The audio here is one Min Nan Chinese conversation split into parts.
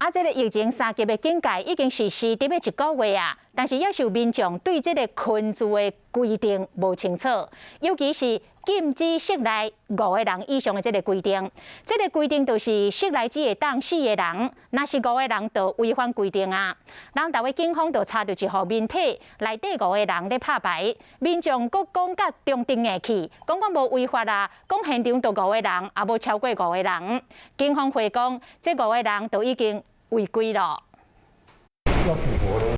啊，這個疫情三級的警戒已經實施佇欲一個月啊，但是猶是有民眾對這個群聚的規定無清楚，尤其是禁止室內五個人以上的這個規定。這個規定就是室內只會當四個人，若是五個人就違反規定啊。南投的警方就查著一戶民宅，內底五個人咧拍牌，民眾閣講甲中定硬去，講講無違法啊，講現場就五個人，也無超過五個人。警方回講，這五個人都已經違規囉。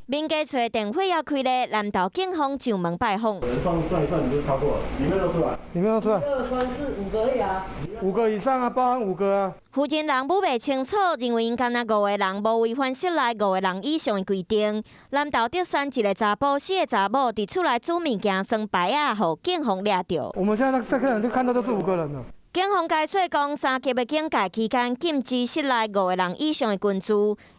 民家厝電火猶開咧，南投警方上門拜訪。人算算一算，你就超過了，裡面都出來，裡面都出來，二三四五個而已啊，五個以上啊，包含五個啊。負責人武袂清楚，認為𪜶干焦五個人無違反室內五個人以上的規定。南投竹山一個查埔，四個查某佇厝內煮物件、耍牌仔，予警方掠著。我們現在在看就看到都是五個人了。警方解釋講，三級的警戒期間禁止室內五個人以上的群聚，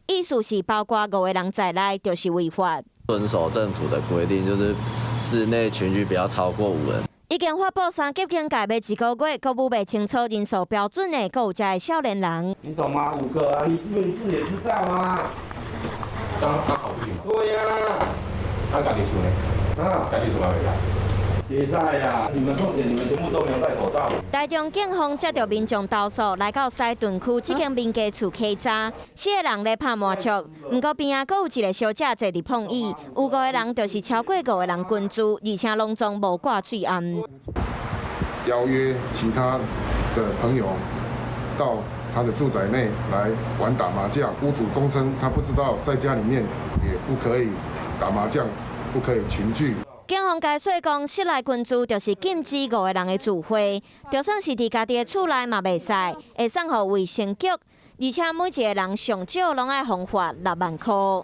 意思是包括五個人在內就是違法。遵守政府的規定，就是室內群聚不要超過五人。已經發布三級警戒欲一個月，閣武袂清楚人數標準的，閣有遮的少年人。你懂嗎？五個啊，你自己也知道啊。剛剛好不行嗎？對呀。啊，家己厝呢？啊，家己厝嘛袂使。袂使呀！你們況且你們全部都沒有戴口罩。台中警方接著民眾投訴，來到西屯區這間民家厝稽查，四個人咧拍麻將，毋過邊仔閣有一個小姐坐佇碰椅，有五個人就是超過五個人群聚，而且攏總無掛喙罨。邀約其他的朋友到他的住宅內來玩打麻將，屋主供稱他不知道在家裡面也不可以打麻將，不可以群聚。警方解釋講，室內群聚就是禁止五個人的聚會，就算是佇家己的厝內嘛袂使，會送予衛生局，而且每一個人上少攏愛予罰6萬箍。